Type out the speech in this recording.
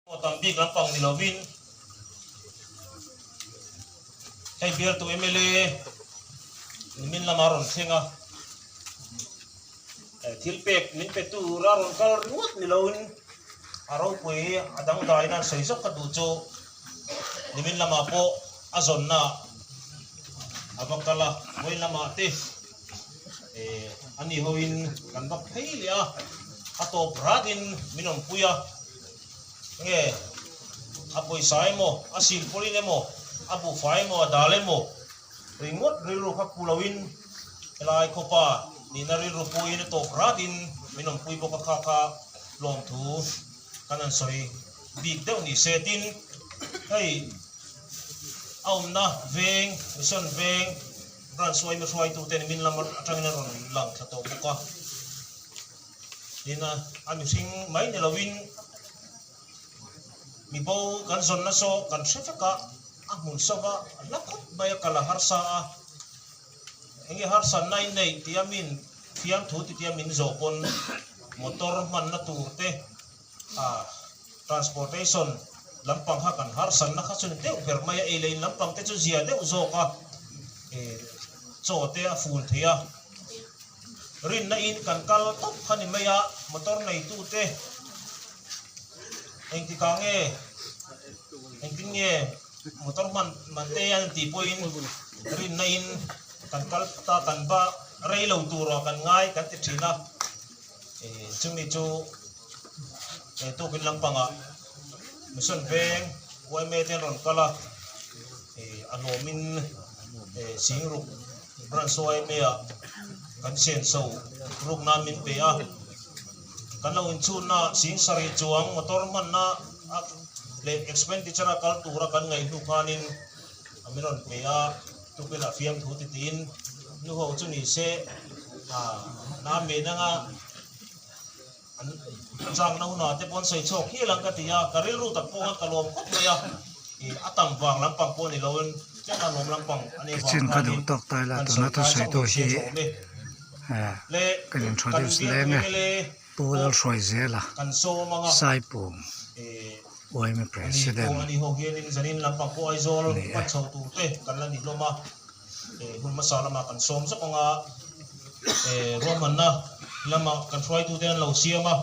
Aw tam bik lampang ni lovin hei bialtu mla nimin lama rawn thleng a, thil pek min pe tura rawn kal ringawt ni loin a ropui a dangdai nan sawi zawk ka duh chu nimin lamah pawh a zawnna a va kal a, vawiin lamah te a ni hoin kan va phei leh a, a tawp ratin min awmpui a. Nge a pawisa emaw, a silpawlin emaw, a buhfai emaw, a dal emaw ringawt rilru kha pu loin helai khawpa nihna rilru puiin a tawp ratin min awmpui bawk a, kha kha lawmthu kan han sawi bik deuh ni se. Tin, hei a awmna veng, mission veng branch yma hruaitute min lam atangin a rawn lang thla tawh bawk a. Tin a, a mihring mai ni loin mibo kan zawnna saw kan hre vek a, a hmun sawva la khawp mai a kal a harsa a, enge harsanna in neih tia min fiamthu ti tia min zawh pawn motor hmanna tur te ah transportation lampang kha kan harsanna kha chu ni deuh ber mai a, ei leh in lampang te chu zia deuh zawk a, chaw te a fun thei a. Rinna in kan kal tawp kha ni mai a, motor neitute engtikah nge engtin nge motor hman man te an tih pawhin rinna in kan kal ta kan va rei lo tur ah kan ngai kan ti thin a, chumi chu tukin lampangah mission veng yma te an rawn kal a, a hlawmin singruk. Branch yma ah kan senso ruk nan min pe a, kan lo inchhunna sing sarih chuang motor hmanna leh expenditure a kal tura kan ngaih hnu khanin a min rawn pe a, tukilh ah fiamthu ti tiin nu ho chu ni se na men anga an changna hunah te pawh an sawi chhuak hial ang ka ti a, ka rilru tak pawh khan ka lawm khawp mai a, ih a tam vang lampang pawh ni loin tlem a lawm lampang a nih vang Chin ka duh khanin tawk ta ila kan tuna sawi thu kai sawi zauh tu ni se hi chawm e. eh Le kan kan introduce bialtu leng e mla Pu pawh Lalhruaizela kan sawm ang a, Saipum eh yma ani President pawh ani ho hianin zanin lampang pawh Aizawl a ni e. pan chho tur te kan la ni hlawm a, eh hun hmasa lamah kan sawm zawk ang a, eh ruahmanna lamah kan hruaitute an lo siam a.